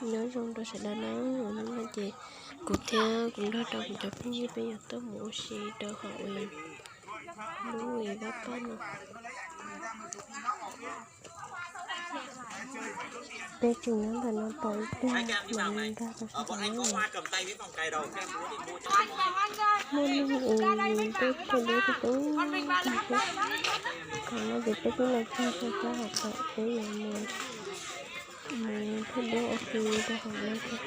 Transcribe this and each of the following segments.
Nyob zoo rau sawv daws na, hnub no ces kuv thiab kuv nrog rau kuv cov phooj ywg peb yuav tuaj mus ua si rau hauv lub vaj paj no. Peb tseem nyob ntawm no tos ib pliag mam li nkag rau sab tod na. Muaj neeg es peb thuaj duab tib tug tag thiab. Thaum no ces peb twb los txog rau sab hauv tsev, peb yuav mus thuaj duab ua si rau hauv no thiab.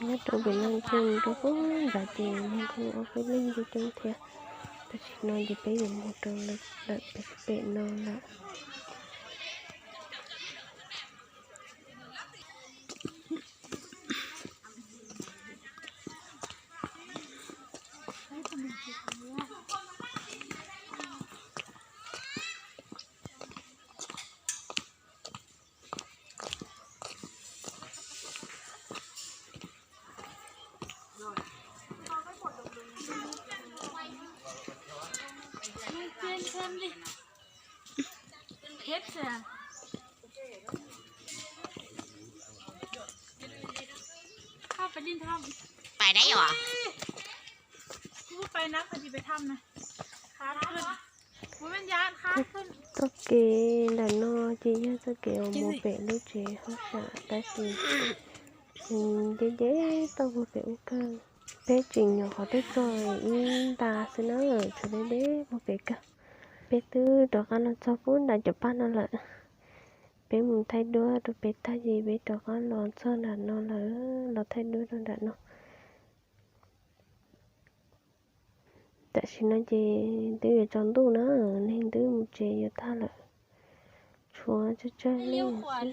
Nyob rau pem no ces rau pem nrad ces neeg kuj ua peb leej coob coob thiab, tam sim no ces peb yuav mus rau lawm pem no lawm. Pais dab yom? Txoj kev ntawm no ces yog txoj kev uas mus pem lub tsev hauj sam tab sis nws nce nce toj puag pem ub kawg. Peb tseem nyuam qhuav tuaj txog ib nta xwb na, tshuav deb deb puag pem kawg. Peb twb rov qab los txog puag nram cov paj no lawm. Peb mus thaij duab rau pem tag ces peb rov qab los txog nram no lawm, los thaij duab rau nram no. Tam sim no ces twb yuav tsaus ntuj na, neeg twb mus tsev yuav tag lawm. Tshuav tsawg tsawg leej xwb.